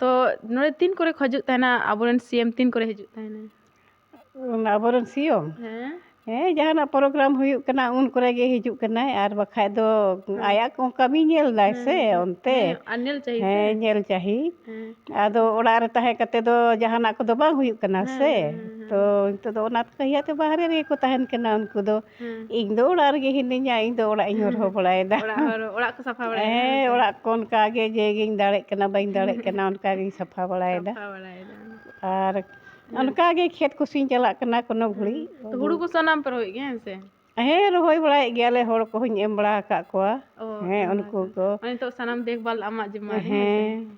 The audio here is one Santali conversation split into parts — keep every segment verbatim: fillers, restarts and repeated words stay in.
ᱛᱚ ᱱᱚᱰᱮ ᱛᱤᱱ ᱠᱚᱨᱮ ᱠᱚ ᱦᱤᱡᱩᱜ ᱛᱟᱦᱮᱱᱟ, ᱟᱵᱚᱨᱮᱱ ᱥᱤ ᱮᱢ ᱛᱤᱱ ᱠᱚᱨᱮ ᱦᱤᱡᱩᱜ ᱛᱟᱦᱮᱱᱟ? ᱚᱱᱟ ᱟᱵᱚᱨᱮᱱ ᱥᱤ ᱮᱢ? ᱦᱮᱸ᱾ ᱦᱮᱸ, ᱡᱟᱦᱟᱱᱟᱜ ᱯᱨᱳᱜᱨᱟᱢ ᱦᱩᱭᱩᱜ ᱠᱟᱱᱟ, ᱩᱱ ᱠᱚᱨᱮ ᱜᱮ ᱦᱤᱡᱩᱜ ᱠᱟᱱᱟᱭ, ᱟᱨ ᱵᱟᱠᱷᱟᱡ ᱫᱚ ᱦᱮᱸ᱾ ᱟᱭᱟᱜ ᱠᱚ ᱠᱟᱹᱢᱤ ᱧᱮᱞ ᱫᱟᱭ ᱦᱮᱸ, ᱥᱮ ᱦᱮᱸ, ᱚᱱᱛᱮ᱾ ᱦᱮᱸ, ᱟᱨ ᱧᱮᱞ ᱪᱟᱹᱦᱤ ᱦᱮᱸ, ᱥᱮ? ᱧᱮᱞ ᱪᱟᱹᱦᱤ᱾ ᱦᱮᱸ᱾ ᱟᱫᱚ ᱚᱲᱟᱜ ᱨᱮ ᱛᱟᱦᱮᱸ ᱠᱟᱛᱮ ᱫᱚ ᱡᱟᱦᱟᱱᱟᱜ ᱠᱚᱫᱚ ᱵᱟᱝ ᱦᱩᱭᱩᱜ ᱠᱟᱱᱟ ᱦᱮᱸ, ᱥᱮ᱾ ᱦᱮᱸ, ᱦᱮᱸ, ᱛᱚ ᱦᱮᱸ᱾ ᱱᱤᱛᱚᱜ ᱫᱚ ᱚᱱᱟ ᱠᱟᱹᱦᱤᱭᱟᱹ ᱛᱮ ᱵᱟᱦᱨᱮ ᱨᱮᱜᱮ ᱠᱚ ᱛᱟᱦᱮᱱ ᱠᱟᱱᱟ ᱩᱱᱠᱩ ᱫᱚ᱾ ᱦᱮᱸ᱾ ᱤᱧ ᱫᱚ ᱚᱲᱟᱜ ᱨᱮᱜᱮ ᱦᱤᱱᱟᱹᱧᱟ, ᱤᱧ ᱫᱚ ᱚᱲᱟᱜ ᱤᱧ ᱦᱚᱨᱦᱚ ᱵᱟᱲᱟᱭᱮᱫᱟ᱾ ᱚᱲᱟᱜ ᱦᱚᱨ, ᱚᱲᱟᱜ ᱠᱚ ᱥᱟᱯᱷᱟ ᱵᱟᱲᱟᱭᱮᱫᱟ ᱦᱮᱸ ᱦᱮᱸ, ᱥᱮ? ᱚᱲᱟᱜ ᱠᱚ ᱚᱱᱠᱟ ᱜᱮ, ᱡᱮ ᱜᱤᱧ ᱫᱟᱲᱮᱜ ᱠᱟᱱᱟ, ᱵᱟᱹᱧ ᱫᱟᱲᱮᱜ ᱠᱟᱱᱟ, ᱚᱱᱠᱟ ᱜᱤᱧ ᱥᱟᱯᱷᱟ ᱵᱟᱲᱟᱭᱮᱫᱟ᱾ ᱥᱟᱯᱷᱟ ᱵᱟᱲᱟᱭᱮᱫᱟ᱾ ᱟᱨ ᱦᱮᱸ᱾ ᱚᱱᱠᱟ ᱜᱮ ᱠᱷᱮᱛ ᱠᱚᱥᱮᱧ ᱪᱟᱞᱟᱜ ᱠᱟᱱᱟ ᱠᱳᱱᱳ ᱜᱷᱩᱲᱤ᱾ ᱦᱮᱸ᱾ ᱛᱚ ᱦᱩᱲᱩ ᱠᱚ ᱥᱟᱱᱟᱢ ᱯᱮ ᱨᱚᱦᱚᱭ ᱜᱮᱭᱟ, ᱦᱮᱸ ᱥᱮ? ᱦᱮᱸ, ᱨᱚᱦᱚᱭ ᱵᱟᱲᱟᱭᱮᱫ ᱜᱮᱭᱟᱞᱮ, ᱦᱚᱲ ᱠᱚᱦᱚᱧ ᱮᱢ ᱵᱟᱲᱟ ᱟᱠᱟᱫ ᱠᱚᱣᱟ᱾ ᱚ, ᱦᱮᱸ, ᱮᱢ ᱩᱱᱠᱩ ᱵᱟᱲᱟ ᱠᱚ᱾ ᱟᱠᱟᱫ᱾ ᱢᱟᱱᱮ ᱱᱤᱛᱚᱜ ᱥᱟᱱᱟᱢ ᱫᱮᱠᱷᱵᱷᱟᱞ ᱟᱢᱟᱜ ᱡᱤᱢᱢᱟ ᱨᱮ, ᱦᱮᱸ ᱥᱮ? ᱦᱮᱸ,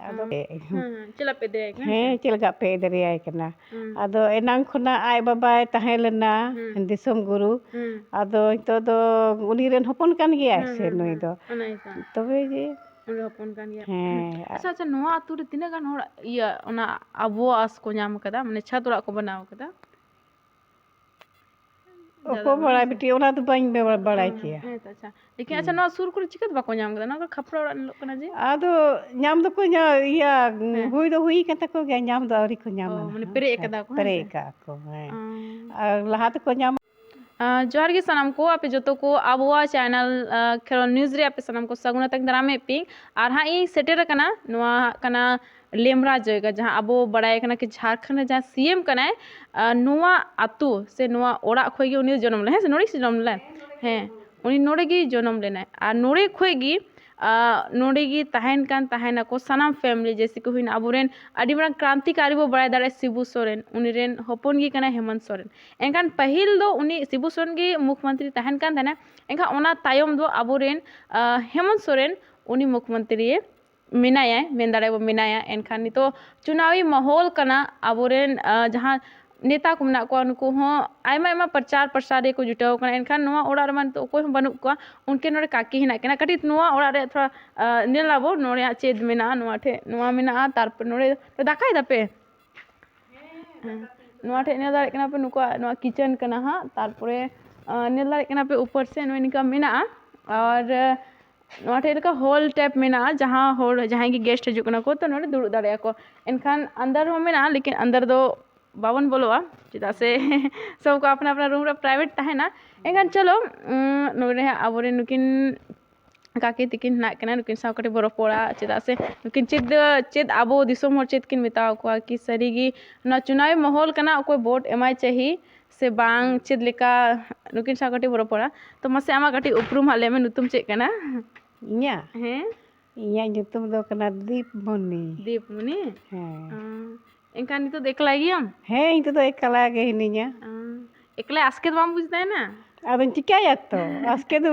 ᱟᱫᱚ ᱦᱮᱸ, ᱦᱮᱸ, ᱪᱮᱫ ᱞᱮᱠᱟ ᱯᱮ ᱤᱫᱤᱭᱟᱭ ᱠᱟᱱᱟ, ᱦᱮᱸ ᱥᱮ? ᱦᱮᱸ, ᱪᱮᱫ ᱞᱮᱠᱟ ᱯᱮ ᱤᱫᱤᱭᱟᱭ ᱠᱟᱱᱟ? ᱦᱮᱸ᱾ ᱟᱫᱚ ᱮᱱᱟᱝ ᱠᱷᱚᱱᱟᱜ ᱟᱡ ᱵᱟᱵᱟᱭ ᱛᱟᱦᱮᱸ ᱞᱮᱱᱟ, ᱦᱮᱸ᱾ ᱫᱤᱥᱚᱢ ᱜᱩᱨᱩ᱾ ᱦᱮᱸ᱾ ᱟᱫᱚ ᱱᱤᱛᱚᱜ ᱫᱚ ᱩᱱᱤ ᱨᱮᱱ ᱦᱚᱯᱚᱱ ᱠᱟᱱ ᱜᱮᱭᱟᱭ ᱦᱮᱸ, ᱥᱮ ᱦᱮᱸ, ᱱᱩᱭ ᱦᱮᱸ᱾ ᱫᱚ? ᱚᱱᱟ ᱜᱮᱛᱚ᱾ ᱛᱚᱵᱮ ᱡᱮ ᱩᱱᱤ ᱦᱚᱯᱚᱱ ᱠᱟᱱ ᱜᱮᱭᱟ᱾ ᱦᱮᱸ᱾ ᱟᱪᱪᱷᱟ, ᱟᱪᱪᱷᱟ, ᱱᱚᱣᱟ ᱟᱹᱛᱩ ᱨᱮ ᱛᱤᱱᱟᱹᱜ ᱜᱟᱱ ᱦᱚᱲ, ᱤᱭᱟᱹ, ᱚᱱᱟ ᱟᱵᱚ ᱟᱥ ᱠᱚ ᱧᱟᱢ ᱟᱠᱟᱫᱟ, ᱢᱟᱱᱮ ᱪᱷᱟᱫᱽ ᱚᱲᱟᱜ ᱠᱚ ᱵᱮᱱᱟᱣ ᱟᱠᱟᱫᱟ? ᱚᱠᱚᱭ ᱡᱟᱫᱟ ᱵᱟᱲᱟᱭ ᱵᱟᱹᱱᱩᱜᱼᱟ ᱥᱮ? ᱵᱤᱴᱤ, ᱚᱱᱟ ᱫᱚ ᱵᱟᱹᱧ ᱵᱮ-, ᱵᱟᱲᱟᱭ ᱦᱮᱸ, ᱠᱮᱭᱟ᱾ ᱦᱮᱸ ᱛᱚ, ᱟᱪᱪᱷᱟ᱾ ᱞᱮᱠᱤᱱ ᱟᱪᱪᱷᱟ, ᱦᱮᱸ᱾ ᱱᱚᱣᱟ ᱥᱩᱨ ᱠᱚᱨᱮ ᱪᱤᱠᱟᱹᱛᱮ ᱵᱟᱠᱚ ᱧᱟᱢ ᱠᱟᱫᱟ? ᱱᱚᱣᱟ ᱫᱚ ᱠᱷᱟᱯᱨᱟ ᱚᱲᱟᱜ ᱧᱮᱞᱚᱜ ᱠᱟᱱᱟ ᱡᱮ? ᱟᱫᱚ ᱧᱟᱢ ᱫᱚᱠᱚ ᱧᱟᱢ, ᱤᱭᱟᱹ, ᱦᱮᱸ᱾ ᱦᱩᱭ ᱫᱚ ᱦᱩᱭ ᱠᱟᱱ ᱛᱟᱠᱚ ᱜᱮᱭᱟ, ᱧᱟᱢ ᱫᱚ ᱟᱹᱣᱨᱤ ᱠᱚ ᱧᱟᱢᱟ ᱚ, ᱢᱟᱱᱮ ᱱᱟᱦᱟᱜ᱾ ᱯᱮᱨᱮᱡ ᱦᱮᱸ, ᱟᱠᱟᱫᱟ ᱠᱚ, ᱦᱮᱸ ᱯᱮᱨᱮᱡ ᱥᱮ? ᱟᱠᱟᱫ ᱠᱚ, ᱦᱮᱸ᱾ ᱚ᱾ ᱟᱨ ᱞᱟᱦᱟ ᱛᱮᱠᱚ ᱧᱟᱢ ᱟᱸ, ᱡᱚᱦᱟᱨ ᱜᱮ ᱥᱟᱱᱟᱢ ᱠᱚ, ᱟᱯᱮ ᱡᱚᱛᱚ ᱠᱚ ᱟᱵᱚᱣᱟᱜ channel, ᱟᱸ, ᱠᱷᱮᱨᱣᱟᱞ news ᱨᱮ ᱟᱯᱮ ᱥᱟᱱᱟᱢ ᱠᱚ ᱥᱟᱹᱜᱩᱱ ᱟᱛᱟᱝ ᱫᱟᱨᱟᱢᱮᱫ ᱯᱮ᱾ ᱟᱨ ᱦᱟᱸᱜ ᱤᱧ ᱥᱮᱴᱮᱨ ᱟᱠᱟᱱᱟ, ᱱᱚᱣᱟ ᱦᱟᱸᱜ ᱠᱟᱱᱟ ᱞᱮᱢᱨᱟ ᱡᱟᱭᱜᱟ, ᱡᱟᱦᱟᱸ ᱟᱵᱚ ᱵᱟᱲᱟᱭ ᱠᱟᱱᱟ ᱠᱤ ᱡᱷᱟᱲᱠᱷᱚᱸᱰ ᱨᱮ ᱡᱟᱦᱟᱸ ᱥᱤ ᱮᱢ ᱠᱟᱱᱟᱭ, ᱟᱸ, ᱱᱚᱣᱟ ᱟᱛᱳ ᱥᱮ ᱱᱚᱣᱟ ᱚᱲᱟᱜ ᱠᱷᱚᱱ ᱜᱮ ᱩᱱᱤ ᱫᱚ ᱡᱚᱱᱚᱢ ᱞᱮᱱᱟᱭ, ᱦᱮᱸ ᱥᱮ? ᱱᱚᱰᱮ ᱜᱮ ᱡᱚᱱᱚᱢ ᱞᱮᱱᱟᱭ᱾ ᱦᱮᱸ, ᱩᱱᱤ ᱱᱚᱰᱮ ᱜᱮᱭ ᱡᱚᱱᱚᱢ ᱞᱮᱱᱟᱭ᱾ ᱟᱨ ᱱᱚᱰᱮ ᱠᱷᱚᱱ ᱜᱮ, ᱟᱸ, ᱱᱚᱰᱮ ᱜᱮ ᱛᱟᱦᱮᱱ ᱠᱟᱱ ᱛᱟᱦᱮᱱᱟᱠᱚ ᱥᱟᱱᱟᱢ family, ᱡᱮᱭᱥᱮ ᱠᱤ ᱦᱩᱭᱱᱟ ᱟᱵᱚᱨᱮᱱ ᱟᱹᱰᱤ ᱢᱟᱨᱟᱝ ᱠᱨᱟᱱᱛᱤᱠᱟᱨᱤ ᱵᱚ ᱵᱟᱲᱟᱭ ᱫᱟᱲᱮᱭᱟᱜᱼᱟ ᱥᱤᱵᱩ ᱥᱚᱨᱮᱱ, ᱩᱱᱤ ᱨᱮᱱ ᱦᱚᱯᱚᱱ ᱜᱮ ᱠᱟᱱᱟᱭ ᱦᱮᱢᱚᱱᱛ ᱥᱚᱨᱮᱱ᱾ ᱮᱱᱠᱷᱟᱱ ᱯᱟᱹᱦᱤᱞ ᱫᱚ ᱩᱱᱤ ᱥᱤᱵᱩ ᱥᱚᱨᱮᱱ ᱜᱮ ᱢᱩᱠᱷ ᱢᱚᱱᱛᱨᱤ ᱛᱟᱦᱮᱱ ᱠᱟᱱ ᱛᱟᱦᱮᱱᱟ, ᱮᱱᱠᱷᱟᱱ ᱚᱱᱟ ᱛᱟᱭᱚᱢ ᱫᱚ ᱟᱵᱚᱨᱮᱱ, ᱟᱸ, ᱦᱮᱢᱚᱱᱛ ᱥᱚᱨᱮᱱ ᱩᱱᱤ ᱢᱩᱠᱷ ᱢᱚᱱᱛᱨᱤ ᱢᱮᱱᱟᱭᱟ, ᱢᱮᱱ ᱫᱟᱲᱮᱭᱟᱜᱼᱟ ᱵᱚ ᱢᱮᱱᱟᱭᱟ᱾ ᱮᱱᱠᱷᱟᱱ ᱱᱤᱛᱚᱜ ᱪᱩᱱᱟᱣᱤ ᱢᱟᱦᱚᱞ ᱠᱟᱱᱟ, ᱟᱵᱚᱨᱮᱱ, ᱟᱸ, ᱡᱟᱦᱟᱸ ᱱᱮᱛᱟ ᱠᱚ ᱢᱮᱱᱟᱜ ᱠᱚᱣᱟ, ᱱᱩᱠᱩ ᱦᱚᱸ ᱟᱭᱢᱟ ᱟᱭᱢᱟ ᱯᱨᱚᱪᱟᱨ ᱯᱨᱚᱥᱟᱨ ᱨᱮᱠᱚ ᱡᱩᱴᱟᱹᱣ ᱠᱟᱱᱟ᱾ ᱮᱱᱠᱷᱟᱱ ᱱᱚᱣᱟ ᱚᱲᱟᱜ ᱨᱮᱢᱟ ᱱᱤᱛᱚᱜ ᱚᱠᱚᱭ ᱦᱚᱸ ᱵᱟᱹᱱᱩᱜ ᱠᱚᱣᱟ, ᱩᱱᱠᱤᱱ ᱱᱚᱰᱮ ᱠᱟᱹᱠᱤ ᱦᱮᱱᱟᱜ ᱠᱤᱱᱟ᱾ ᱠᱟᱹᱴᱤᱡ ᱱᱚᱣᱟ ᱚᱲᱟᱜ ᱨᱮᱭᱟᱜ ᱛᱷᱚᱲᱟ, ᱟᱸ, ᱧᱮᱞ ᱟᱵᱚ, ᱱᱚᱰᱮ ᱦᱟᱸᱜ ᱪᱮᱫ ᱢᱮᱱᱟᱜᱼᱟ, ᱱᱚᱣᱟ ᱴᱷᱮᱡ ᱱᱚᱣᱟ ᱢᱮᱱᱟᱜᱼᱟ, ᱛᱟᱨᱯᱚᱨ ᱱᱚᱰᱮ ᱫᱟᱠᱟᱭ ᱫᱟᱯᱮ? ᱦᱮᱸ, ᱱᱚᱣᱟ ᱴᱷᱮᱡ ᱧᱮᱞ ᱫᱟᱲᱮᱭᱟᱜ ᱠᱟᱱᱟ ᱯᱮ, ᱱᱩᱠᱩᱣᱟᱜ ᱱᱚᱣᱟ kitchen ᱠᱟᱱᱟ ᱦᱟᱸᱜ᱾ ᱛᱟᱨᱯᱚᱨᱮ, ᱟᱸ, ᱧᱮᱞ ᱫᱟᱲᱮᱭᱟᱜ ᱠᱟᱱᱟ ᱯᱮ ᱩᱯᱚᱨ ᱥᱮᱫ ᱱᱚᱜᱼᱚᱭ ᱱᱤᱝᱠᱟ ᱢᱮᱱᱟᱜᱼᱟ᱾ ᱟᱨ, ᱱᱚᱣᱟ ᱴᱷᱮᱡ ᱞᱮᱠᱟ ᱦᱚᱞ ᱴᱟᱭᱤᱯ ᱢᱮᱱᱟᱜᱼᱟ, ᱡᱟᱦᱟᱸ ᱦᱚᱲ ᱡᱟᱦᱟᱸᱭ ᱜᱮ ᱜᱮᱥᱴ ᱦᱤᱡᱩᱜ ᱠᱟᱱᱟ ᱠᱚ, ᱛᱚ ᱱᱚᱰᱮ ᱫᱩᱲᱩᱵ ᱫᱟᱲᱮᱭᱟᱜᱼᱟ ᱠᱚ᱾ ᱮᱱᱠᱷᱟᱱ ᱟᱱᱫᱟᱨ ᱦᱚᱸ ᱢᱮᱱᱟᱜᱼᱟ, ᱞᱮᱠᱤᱱ ᱟᱱᱫᱟᱨ ᱫᱚ ᱵᱟᱵᱚᱱ ᱵᱚᱞᱚᱜᱼᱟ, ᱪᱮᱫᱟᱜ ᱥᱮ ᱥᱚᱵ ᱠᱚ ᱟᱯᱱᱟ ᱟᱯᱱᱟ ᱨᱩᱢ ᱨᱮ ᱯᱨᱟᱭᱵᱷᱮᱴ ᱛᱟᱦᱮᱱᱟ᱾ ᱮᱱᱠᱷᱟᱱ ᱪᱚᱞᱚ, ᱩᱸ, ᱱᱚᱰᱮ ᱦᱟᱸᱜ ᱟᱵᱚᱨᱮᱱ ᱱᱩᱠᱤᱱ ᱠᱟᱠᱤ ᱛᱤᱠᱤᱱ ᱦᱮᱱᱟᱜ ᱠᱤᱱᱟ, ᱱᱩᱠᱤᱱ ᱥᱟᱶ ᱠᱟᱹᱴᱤᱡ ᱵᱚ ᱨᱚᱯᱚᱲᱟ, ᱪᱮᱫᱟᱜ ᱥᱮ ᱱᱩᱠᱤᱱ ᱪᱮᱫ, ᱪᱮᱫ ᱟᱵᱚ ᱫᱤᱥᱚᱢ ᱦᱚᱲ ᱪᱮᱫ ᱠᱤᱱ ᱢᱮᱛᱟ ᱠᱚᱣᱟ ᱠᱤ ᱥᱟᱹᱨᱤᱜᱮ ᱱᱚᱣᱟ ᱪᱩᱱᱟᱣᱤ ᱢᱚᱦᱚᱞ ᱠᱟᱱᱟ, ᱚᱠᱚᱭ ᱵᱷᱳᱴ ᱮᱢᱟᱭ ᱪᱟᱹᱦᱤ ᱥᱮ ᱵᱟᱝ, ᱪᱮᱫ ᱞᱮᱠᱟ, ᱱᱩᱠᱤᱱ ᱥᱟᱶ ᱠᱟᱹᱴᱤᱡ ᱵᱚ ᱨᱚᱯᱚᱲᱟ᱾ ᱛᱚ ᱢᱟᱥᱮ ᱟᱢᱟᱜ ᱠᱟᱹᱴᱤᱡ ᱩᱯᱨᱩᱢ ᱦᱟᱸᱜ ᱞᱟᱹᱭ ᱢᱮ, ᱧᱩᱛᱩᱢ ᱪᱮᱫ ᱠᱟᱱᱟ? ᱤᱧᱟᱹᱜ? ᱦᱮᱸ? ᱤᱧᱟᱹᱜ ᱧᱩᱛᱩᱢ ᱫᱚ ᱠᱟᱱᱟ ᱫᱤᱯᱢᱚᱱᱤ᱾ ᱫᱤᱯᱢᱚᱱᱤ? ᱦᱮᱸ᱾ ᱚ, ᱮᱱᱠᱷᱟᱱ ᱱᱤᱛᱚᱜ ᱫᱚ ᱮᱠᱞᱟ ᱜᱮᱭᱟᱢ? ᱦᱮᱸ, ᱱᱤᱛᱚᱜ ᱫᱚ ᱮᱠᱞᱟ ᱜᱮ ᱦᱤᱱᱟᱹᱧᱟ᱾ ᱚ, ᱮᱠᱞᱟ ᱟᱥᱠᱮᱛ ᱵᱟᱢ ᱵᱩᱡᱽ ᱛᱟᱦᱮᱱᱟ? ᱟᱫᱚᱧ ᱪᱤᱠᱟᱹᱭᱟ ᱛᱚ, ᱟᱥᱠᱮᱛ ᱫᱚ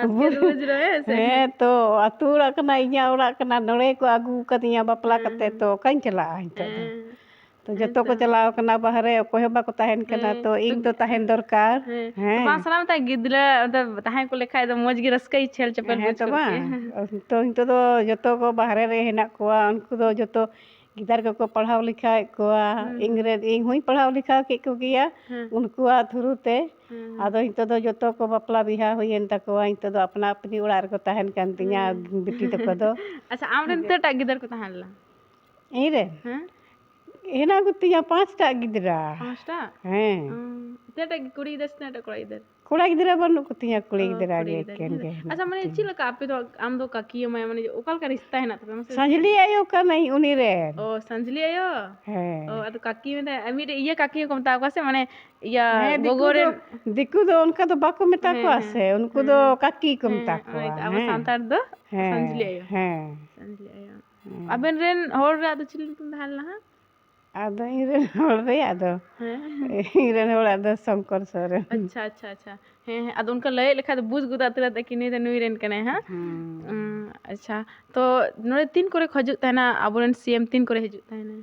ᱟᱥᱠᱮᱛ ᱵᱩᱡᱽ ᱨᱮ, ᱦᱮᱸ ᱥᱮ? ᱦᱮᱸ ᱛᱚ, ᱟᱹᱛᱩ ᱚᱲᱟᱜ ᱠᱟᱱᱟ, ᱤᱧᱟᱹᱜ ᱚᱲᱟᱜ ᱠᱟᱱᱟ, ᱱᱚᱰᱮ ᱠᱚ ᱟᱹᱜᱩ ᱠᱟᱫᱤᱧᱟ ᱵᱟᱯᱞᱟ ᱦᱮᱸ, ᱠᱟᱛᱮ, ᱦᱮᱸ᱾ ᱛᱚ ᱚᱠᱟᱧ ᱪᱟᱞᱟᱜᱼᱟ ᱱᱤᱛᱚᱜ ᱫᱚ? ᱦᱮᱸ᱾ ᱛᱚ ᱡᱚᱛᱚ ᱠᱚ ᱦᱮᱸᱛᱚ᱾ ᱪᱟᱞᱟᱣ ᱠᱟᱱᱟ ᱵᱟᱦᱨᱮ, ᱚᱠᱚᱭ ᱦᱚᱸ ᱵᱟᱠᱚ ᱛᱟᱦᱮᱱ ᱠᱟᱱᱟ, ᱦᱮᱸ᱾ ᱛᱚ ᱤᱧ ᱛᱚ ᱫᱚ ᱛᱟᱦᱮᱱ ᱫᱚᱨᱠᱟᱨ᱾ ᱦᱮᱸ᱾ ᱦᱮᱸ᱾ ᱵᱟᱝ, ᱥᱟᱱᱟᱢ ᱛᱟᱭ ᱜᱤᱫᱽᱨᱟᱹ ᱚᱱᱛᱮ ᱛᱟᱦᱮᱸ ᱠᱚ ᱞᱮᱠᱷᱟᱡ ᱫᱚ ᱢᱚᱡᱽ ᱜᱮ, ᱨᱟᱹᱥᱠᱟᱹ ᱜᱮ ᱪᱷᱮᱞ ᱪᱮᱯᱮᱞ ᱦᱮᱸ ᱵᱩᱡᱽ ᱛᱚ ᱠᱚᱜ ᱵᱟᱝ᱾ ᱠᱮᱭᱟ᱾ ᱛᱚ ᱱᱤᱛᱚᱜ ᱫᱚ ᱡᱚᱛᱚ ᱠᱚ ᱵᱟᱦᱨᱮ ᱨᱮ ᱦᱮᱱᱟᱜ ᱠᱚᱣᱟ, ᱩᱱᱠᱩ ᱫᱚ ᱡᱚᱛᱚ ᱜᱤᱫᱟᱹᱨ ᱠᱚᱠᱚ ᱯᱟᱲᱦᱟᱣ ᱞᱮᱠᱷᱟᱡ ᱠᱚᱣᱟ᱾ ᱦᱩᱸ᱾ ᱤᱧ ᱨᱮᱱ, ᱤᱧ ᱦᱚᱸᱧ ᱯᱟᱲᱦᱟᱣ ᱞᱮᱠᱷᱟ ᱠᱮᱫ ᱠᱚᱜᱮᱭᱟ᱾ ᱦᱮᱸ᱾ ᱩᱱᱠᱩᱣᱟᱜ ᱛᱷᱨᱩ ᱛᱮ᱾ ᱦᱮᱸ᱾ ᱟᱫᱚ ᱱᱤᱛᱚᱜ ᱫᱚ ᱡᱚᱛᱚ ᱠᱚ ᱵᱟᱯᱞᱟ ᱵᱤᱦᱟ ᱦᱩᱭᱮᱱ ᱛᱟᱠᱚᱣᱟ, ᱱᱤᱛᱚᱜ ᱫᱚ ᱟᱯᱱᱟ ᱟᱯᱱᱤ ᱚᱲᱟᱜ ᱨᱮᱠᱚ ᱛᱟᱦᱮᱱ ᱠᱟᱱ ᱛᱤᱧᱟ, ᱦᱮᱸ᱾ ᱵᱤᱴᱤ ᱛᱟᱠᱚ ᱫᱚ᱾ ᱟᱪᱪᱷᱟ, ᱟᱢ ᱨᱮᱱ ᱛᱤᱱᱟᱹᱜ ᱴᱟᱜ ᱜᱤᱫᱟᱹᱨ ᱠᱚ ᱛᱟᱦᱮᱸ ᱞᱮᱱᱟ? ᱤᱧ ᱨᱮᱱ? ᱦᱮᱸ? ᱦᱮᱱᱟᱜ ᱠᱚᱛᱤᱧᱟ ᱯᱟᱸᱪᱴᱟᱜ ᱜᱤᱫᱽᱨᱟᱹ᱾ ᱯᱟᱸᱪᱴᱟᱜ? ᱦᱮᱸ᱾ ᱚ, ᱛᱤᱱᱟᱹᱜ ᱴᱟᱜ ᱠᱩᱲᱤ ᱜᱤᱫᱽᱨᱟᱹ ᱥᱮ ᱛᱤᱱᱟᱹᱜ ᱴᱟᱜ ᱠᱚᱲᱟ ᱜᱤᱫᱟᱹᱨ? ᱠᱚᱲᱟ ᱜᱤᱫᱽᱨᱟᱹ ᱵᱟᱹᱱᱩᱜ ᱠᱚᱛᱤᱧᱟ, ᱠᱩᱲᱤ ᱚ, ᱜᱤᱫᱽᱨᱟᱹ ᱠᱩᱲᱤ ᱜᱮ ᱜᱤᱫᱟᱹᱨ ᱮᱠᱮᱱ ᱦᱮᱸ᱾ ᱜᱮ ᱦᱮᱱᱟᱜ ᱟᱪᱪᱷᱟ, ᱢᱟᱱᱮ ᱠᱚᱛᱤᱧᱟ᱾ ᱪᱮᱫ ᱞᱮᱠᱟ ᱟᱯᱮ ᱫᱚ, ᱟᱢ ᱫᱚ ᱠᱟᱠᱤ ᱢᱟᱭᱟ, ᱢᱟᱱᱮ ᱚᱠᱟ ᱞᱮᱠᱟ ᱨᱤᱥᱛᱟ ᱦᱮᱱᱟᱜ ᱛᱟᱯᱮᱭᱟ ᱢᱟᱥᱮ? ᱥᱟᱸᱡᱽᱞᱤ ᱟᱭᱳ ᱠᱟᱹᱱᱟᱹᱧ ᱩᱱᱤ ᱨᱮᱱ᱾ ᱚ, ᱥᱟᱸᱡᱽᱞᱤ ᱟᱭᱳ? ᱦᱮᱸ᱾ ᱚ, ᱟᱫᱚ ᱠᱟᱠᱤ ᱢᱮᱱᱫᱟ, ᱟᱨ ᱢᱤᱫᱴᱮᱡ ᱤᱭᱟᱹ ᱠᱟᱠᱤ ᱦᱚᱸᱠᱚ ᱢᱮᱛᱟ ᱠᱚᱣᱟ ᱥᱮ, ᱢᱟᱱᱮ ᱤᱭᱟᱹ ᱦᱮᱸ, ᱫᱤᱠᱩ ᱜᱚᱜᱚ ᱫᱚ, ᱨᱮᱱ᱾ ᱫᱤᱠᱩ ᱫᱚ ᱚᱱᱠᱟ ᱫᱚ ᱵᱟᱠᱚ ᱢᱮᱛᱟ ᱦᱮᱸ, ᱠᱚᱣᱟ ᱦᱮᱸ᱾ ᱥᱮ, ᱩᱱᱠᱩ ᱫᱚ ᱦᱮᱸ᱾ ᱠᱟᱠᱤ ᱠᱚ ᱦᱮᱸ, ᱢᱮᱛᱟ ᱠᱚᱣᱟ᱾ ᱚᱱᱟ ᱜᱮᱛᱚ ᱟᱵᱚ ᱦᱮᱸ᱾ ᱥᱟᱱᱛᱟᱲ ᱫᱚ ᱦᱮᱸ, ᱥᱟᱸᱡᱽᱞᱤ ᱟᱭᱳ᱾ ᱦᱮᱸ᱾ ᱥᱟᱸᱡᱽᱞᱤ ᱟᱭᱳ᱾ ᱦᱮᱸ᱾ ᱟᱵᱮᱱ ᱨᱮᱱ ᱦᱚᱲ ᱨᱮᱭᱟᱜ ᱫᱚ ᱪᱤᱞᱤ ᱧᱩᱛᱩᱢ ᱛᱟᱦᱮᱸ ᱞᱮᱱᱟ ᱦᱟᱸᱜ? ᱟᱫᱚ ᱤᱧ ᱨᱮᱱ ᱦᱚᱲ ᱨᱮᱭᱟᱜ ᱫᱚ, ᱦᱮᱸ᱾ ᱤᱧ ᱨᱮᱱ ᱦᱚᱲᱟᱜ ᱫᱚ ᱥᱚᱝᱠᱚᱨ ᱥᱚᱨᱮᱱ᱾ ᱟᱪᱪᱷᱟ, ᱟᱪᱪᱷᱟ, ᱟᱪᱪᱷᱟ᱾ ᱦᱮᱸ, ᱦᱮᱸ᱾ ᱟᱫᱚ ᱚᱱᱠᱟ ᱞᱟᱹᱭᱮᱫ ᱞᱮᱠᱷᱟᱡ ᱫᱚ ᱵᱩᱡᱽ ᱜᱚᱫᱚᱜ ᱩᱛᱟᱹᱨᱟ ᱠᱤ ᱱᱩᱭ ᱫᱚ ᱱᱩᱭ ᱨᱮᱱ ᱠᱟᱱᱟᱭ ᱦᱟᱸᱜ᱾ ᱦᱩᱸ᱾ ᱩᱸ, ᱟᱪᱪᱷᱟ᱾ ᱛᱚ ᱱᱚᱰᱮ ᱛᱤᱱ ᱠᱚᱨᱮ ᱠᱚ ᱦᱤᱡᱩᱜ ᱛᱟᱦᱮᱱᱟ, ᱟᱵᱚᱨᱮᱱ ᱥᱤ ᱮᱢ ᱛᱤᱱ ᱠᱚᱨᱮ ᱦᱤᱡᱩᱜ ᱛᱟᱦᱮᱱᱟ?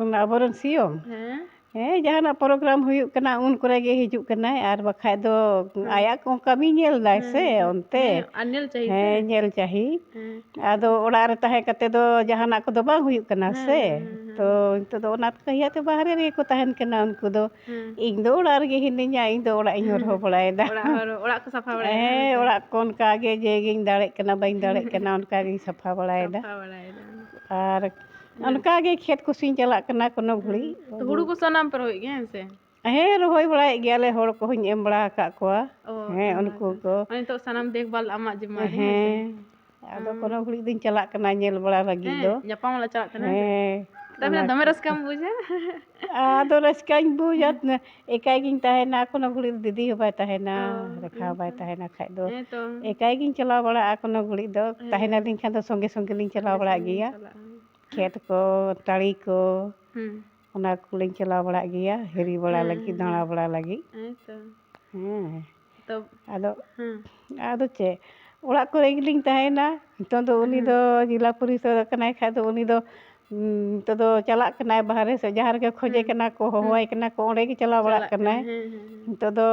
ᱚᱱᱟ ᱟᱵᱚᱨᱮᱱ ᱥᱤ ᱮᱢ? ᱦᱮᱸ᱾ ᱦᱮᱸ, ᱡᱟᱦᱟᱱᱟᱜ ᱯᱨᱳᱜᱨᱟᱢ ᱦᱩᱭᱩᱜ ᱠᱟᱱᱟ, ᱩᱱ ᱠᱚᱨᱮ ᱜᱮ ᱦᱤᱡᱩᱜ ᱠᱟᱱᱟᱭ, ᱟᱨ ᱵᱟᱠᱷᱟᱡ ᱫᱚ ᱦᱮᱸ᱾ ᱟᱭᱟᱜ ᱠᱚ ᱠᱟᱹᱢᱤ ᱧᱮᱞ ᱫᱟᱭ ᱦᱮᱸ, ᱥᱮ ᱦᱮᱸ, ᱚᱱᱛᱮ᱾ ᱦᱮᱸ, ᱟᱨ ᱧᱮᱞ ᱪᱟᱹᱦᱤ ᱦᱮᱸ, ᱥᱮ? ᱧᱮᱞ ᱪᱟᱹᱦᱤ᱾ ᱦᱮᱸ᱾ ᱟᱫᱚ ᱚᱲᱟᱜ ᱨᱮ ᱛᱟᱦᱮᱸ ᱠᱟᱛᱮ ᱫᱚ ᱡᱟᱦᱟᱱᱟᱜ ᱠᱚᱫᱚ ᱵᱟᱝ ᱦᱩᱭᱩᱜ ᱠᱟᱱᱟ ᱦᱮᱸ, ᱥᱮ᱾ ᱦᱮᱸ, ᱦᱮᱸ, ᱛᱚ, ᱦᱮᱸ᱾ ᱱᱤᱛᱚᱜ ᱫᱚ ᱚᱱᱟ ᱠᱟᱹᱦᱤᱭᱟᱹ ᱛᱮ ᱵᱟᱦᱨᱮ ᱨᱮᱜᱮ ᱠᱚ ᱛᱟᱦᱮᱱ ᱠᱟᱱᱟ ᱩᱱᱠᱩ ᱫᱚ᱾ ᱦᱮᱸ᱾ ᱤᱧ ᱫᱚ ᱚᱲᱟᱜ ᱨᱮᱜᱮ ᱦᱤᱱᱟᱹᱧᱟ, ᱤᱧ ᱫᱚ ᱚᱲᱟᱜ ᱤᱧ ᱦᱚᱨᱦᱚ ᱵᱟᱲᱟᱭᱮᱫᱟ᱾ ᱚᱲᱟᱜ ᱦᱚᱨ, ᱚᱲᱟᱜ ᱠᱚ ᱥᱟᱯᱷᱟ ᱵᱟᱲᱟᱭᱮᱫᱟ ᱦᱮᱸ, ᱦᱮᱸ ᱥᱮ? ᱚᱲᱟᱜ ᱠᱚ ᱚᱱᱠᱟ ᱜᱮ ᱡᱮ ᱜᱤᱧ ᱫᱟᱲᱮᱜ ᱠᱟᱱᱟ, ᱵᱟᱹᱧ ᱫᱟᱲᱮᱜ ᱠᱟᱱᱟ, ᱚᱱᱠᱟ ᱜᱤᱧ ᱥᱟᱯᱷᱟ ᱵᱟᱲᱟᱭᱮᱫᱟ᱾ ᱥᱟᱯᱷᱟ ᱵᱟᱲᱟᱭᱮᱫᱟ᱾ ᱟᱨ ᱦᱮᱸ᱾ ᱚᱱᱠᱟ ᱜᱮ ᱠᱷᱮᱛ ᱠᱚᱥᱮᱧ ᱪᱟᱞᱟᱜ ᱠᱟᱱᱟ ᱠᱳᱱᱳ ᱜᱷᱩᱲᱤ᱾ ᱦᱮᱸ᱾ ᱛᱚ, ᱦᱩᱲᱩ ᱠᱚ ᱥᱟᱱᱟᱢ ᱯᱮ ᱨᱚᱦᱚᱭᱮᱫ ᱜᱮᱭᱟ, ᱦᱮᱸ ᱥᱮ? ᱦᱮᱸ, ᱨᱚᱦᱚᱭ ᱵᱟᱲᱟᱭᱮᱫ ᱜᱮᱭᱟᱞᱮ, ᱦᱚᱲ ᱠᱚᱦᱚᱧ ᱮᱢ ᱵᱟᱲᱟ ᱟᱠᱟᱫ ᱠᱚᱣᱟ᱾ ᱚ, ᱦᱮᱸ, ᱮᱢ ᱵᱟᱲᱟ ᱩᱱᱠᱩ ᱟᱠᱟᱫ᱾ ᱠᱚ᱾ ᱢᱟᱱᱮ, ᱱᱤᱛᱚᱜ ᱥᱟᱱᱟᱢ ᱫᱮᱠᱷᱵᱷᱟᱞ ᱟᱢᱟᱜ ᱡᱤᱢᱢᱟ ᱨᱮ, ᱦᱮᱸ ᱥᱮ? ᱦᱮᱸ, ᱟᱫᱚ ᱚ᱾ ᱠᱳᱱᱳ ᱜᱷᱩᱲᱤ ᱫᱚᱧ ᱪᱟᱞᱟᱜ ᱠᱟᱱᱟ ᱧᱮᱞ ᱵᱟᱲᱟ ᱞᱟᱹᱜᱤᱫ ᱦᱮᱸ, ᱫᱚ᱾ ᱧᱟᱯᱟᱢ ᱞᱮ ᱪᱟᱞᱟᱜ ᱠᱟᱱᱟ, ᱦᱮᱸ ᱥᱮ? ᱦᱮᱸ, ᱛᱟᱦᱞᱮ ᱚᱱᱟ ᱫᱚᱢᱮ ᱠᱚ᱾ ᱨᱟᱹᱥᱠᱟᱹᱢ ᱵᱩᱡᱟ? ᱟᱫᱚ ᱨᱟᱹᱥᱠᱟᱹᱧ ᱵᱩᱡᱟ, ᱦᱮᱸ᱾ ᱮᱠᱟᱭ ᱜᱤᱧ ᱛᱟᱦᱮᱱᱟ, ᱠᱳᱱᱳ ᱜᱷᱩᱲᱤ ᱫᱤᱫᱤ ᱦᱚᱸ ᱵᱟᱭ ᱛᱟᱦᱮᱱᱟ, ᱚ, ᱨᱮᱠᱷᱟ ᱦᱮᱸ ᱵᱟᱭ ᱛᱚ᱾ ᱛᱟᱦᱮᱱᱟ ᱠᱷᱟᱡ ᱫᱚ᱾ ᱦᱮᱸ ᱛᱚ᱾ ᱮᱠᱟᱭ ᱜᱤᱧ ᱪᱟᱞᱟᱣ ᱵᱟᱲᱟᱜᱼᱟ ᱠᱳᱱᱳ ᱜᱷᱩᱲᱤ ᱫᱚ, ᱦᱮᱸ᱾ ᱛᱟᱦᱮᱱᱟᱞᱤᱧ ᱠᱷᱟᱱ ᱫᱚ ᱥᱚᱸᱜᱮ ᱥᱚᱸᱜᱮ ᱞᱤᱧ ᱪᱟᱞᱟᱣ ᱥᱚᱸᱜᱮ ᱵᱟᱲᱟᱜ ᱥᱚᱸᱜᱮ ᱞᱤᱧ ᱜᱮᱭᱟ᱾ ᱪᱟᱞᱟᱜᱼᱟ᱾ ᱠᱷᱮᱛ ᱠᱚ, ᱛᱟᱹᱲᱤ ᱠᱚ, ᱦᱩᱸ᱾ ᱚᱱᱟ ᱠᱚᱞᱤᱧ ᱪᱟᱞᱟᱣ ᱵᱟᱲᱟᱜ ᱜᱮᱭᱟ, ᱦᱤᱨᱤ ᱵᱟᱲᱟ ᱦᱮᱸ, ᱞᱟᱹᱜᱤᱫ, ᱦᱮᱸ, ᱫᱟᱬᱟ ᱦᱮᱸ᱾ ᱵᱟᱲᱟ ᱞᱟᱹᱜᱤᱫ᱾ ᱦᱮᱸ ᱛᱚ᱾ ᱦᱮᱸ᱾ ᱛᱚ, ᱟᱫᱚ, ᱦᱮᱸ᱾ ᱟᱫᱚ ᱪᱮᱫ? ᱚᱲᱟᱜ ᱠᱚᱨᱮ ᱜᱮᱞᱤᱧ ᱛᱟᱦᱮᱱᱟ᱾ ᱱᱤᱛᱚᱝ ᱫᱚ ᱩᱱᱤ ᱦᱮᱸ᱾ ᱫᱚ ᱡᱮᱞᱟ ᱯᱚᱨᱤᱥᱚᱫ ᱠᱟᱱᱟᱭ ᱠᱷᱟᱡ ᱫᱚ ᱩᱱᱤ ᱫᱚ, ᱩᱸ, ᱱᱤᱛᱚᱜ ᱫᱚ ᱪᱟᱞᱟᱜ ᱠᱟᱱᱟᱭ ᱵᱟᱦᱨᱮ ᱥᱮᱫ, ᱡᱟᱦᱟᱸ ᱨᱮᱜᱮ ᱠᱷᱚᱡᱮ ᱦᱮᱸ᱾ ᱠᱟᱱᱟ ᱠᱚ, ᱦᱮᱸ᱾ ᱦᱚᱦᱚᱣᱟᱭ ᱠᱟᱱᱟ ᱠᱚ, ᱚᱸᱰᱮ ᱜᱮ ᱪᱟᱞᱟᱣ ᱵᱟᱲᱟᱜ ᱪᱟᱞᱟᱜ ᱠᱟᱱᱟᱭ᱾ ᱠᱟᱱᱟᱭ, ᱦᱮᱸ, ᱦᱮᱸ, ᱦᱮᱸ᱾ ᱱᱤᱛᱚᱜ ᱫᱚ,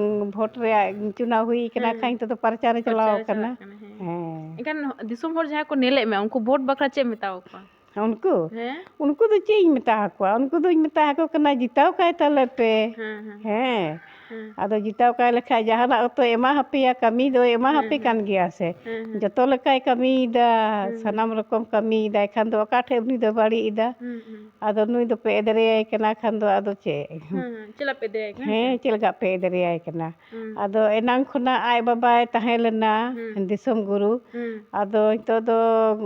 ᱩᱸ, ᱵᱷᱳᱴ ᱨᱮᱭᱟᱜ ᱪᱩᱱᱟᱣ ᱦᱩᱭ ᱠᱟᱱᱟ ᱦᱮᱸ᱾ ᱠᱷᱟᱡ ᱱᱤᱛᱚᱜ ᱫᱚ ᱯᱨᱚᱪᱟᱨᱮ ᱪᱟᱞᱟᱣ ᱯᱨᱚᱪᱟᱨᱮ ᱠᱟᱱᱟ᱾ ᱪᱟᱞᱟᱜ ᱠᱟᱱᱟ, ᱦᱮᱸ᱾ ᱦᱮᱸ᱾ ᱮᱱᱠᱷᱟᱱ ᱫᱤᱥᱚᱢ ᱦᱚᱲ ᱡᱟᱦᱟᱸᱭ ᱠᱚ ᱧᱮᱞᱮᱫ ᱢᱮᱭᱟ, ᱩᱱᱠᱩ ᱵᱷᱳᱴ ᱵᱟᱠᱷᱨᱟ ᱪᱮᱫ ᱮᱢ ᱢᱮᱛᱟ ᱠᱚᱣᱟ? ᱩᱱᱠᱩ? ᱦᱮᱸ? ᱩᱱᱠᱩ ᱫᱚ ᱪᱮᱫ ᱤᱧ ᱢᱮᱛᱟ ᱟᱠᱚᱣᱟ? ᱩᱱᱠᱩ ᱫᱚᱧ ᱢᱮᱛᱟ ᱟᱠᱚ ᱠᱟᱱᱟ, "ᱡᱤᱛᱟᱹᱣ ᱠᱟᱭ ᱛᱟᱞᱮ ᱯᱮ᱾" ᱦᱮᱸ, ᱦᱮᱸ᱾ ᱦᱮᱸ᱾ ᱦᱮᱸ᱾ ᱟᱫᱚ ᱡᱤᱛᱟᱹᱣ ᱠᱟᱭ ᱞᱮᱠᱷᱟᱡ ᱡᱟᱦᱟᱱᱟᱜ ᱛᱚ ᱮᱢᱟ ᱦᱟᱯᱮᱭᱟ, ᱠᱟᱹᱢᱤ ᱫᱚᱭ ᱮᱢᱟ ᱦᱮᱸ, ᱦᱟᱯᱮ ᱦᱮᱸ᱾ ᱠᱟᱱ ᱜᱮᱭᱟ ᱥᱮ᱾ ᱦᱮᱸ, ᱦᱮᱸ᱾ ᱡᱚᱛᱚ ᱞᱮᱠᱟᱭ ᱠᱟᱹᱢᱤᱭᱮᱫᱟ, ᱦᱮᱸ, ᱦᱮᱸ᱾ ᱥᱟᱱᱟᱢ ᱨᱚᱠᱚᱢ ᱠᱟᱹᱢᱤᱭᱮᱫᱟᱭ, ᱠᱷᱟᱱ ᱫᱚ ᱚᱠᱟ ᱴᱷᱮᱡ ᱩᱱᱤ ᱫᱚ ᱵᱟᱹᱲᱤᱡ ᱮᱫᱟ? ᱦᱮᱸ, ᱦᱮᱸ᱾ ᱟᱫᱚ ᱱᱩᱭ ᱫᱚᱯᱮ ᱮᱫᱨᱮᱭᱟᱭ ᱠᱟᱱᱟ, ᱠᱷᱟᱱ ᱫᱚ ᱟᱫᱚ ᱪᱮᱫ? ᱦᱮᱸ, ᱦᱮᱸ᱾ ᱪᱮᱫ ᱞᱮᱠᱟ ᱯᱮ ᱮᱫᱨᱮᱭᱟᱭ ᱠᱟᱱᱟ, ᱦᱮᱸ ᱥᱮ? ᱦᱮᱸ, ᱪᱮᱫ ᱞᱮᱠᱟ ᱯᱮ ᱮᱫᱨᱮᱭᱟᱭ ᱠᱟᱱᱟ? ᱦᱩᱸ᱾ ᱟᱫᱚ ᱮᱱᱟᱝ ᱠᱷᱚᱱᱟᱜ ᱟᱡ ᱵᱟᱵᱟᱭ ᱛᱟᱦᱮᱸ ᱞᱮᱱᱟ ᱦᱩᱸ᱾ ᱫᱤᱥᱚᱢ ᱜᱩᱨᱩ, ᱦᱩᱸ᱾ ᱟᱫᱚ ᱱᱤᱛᱚᱜ ᱫᱚ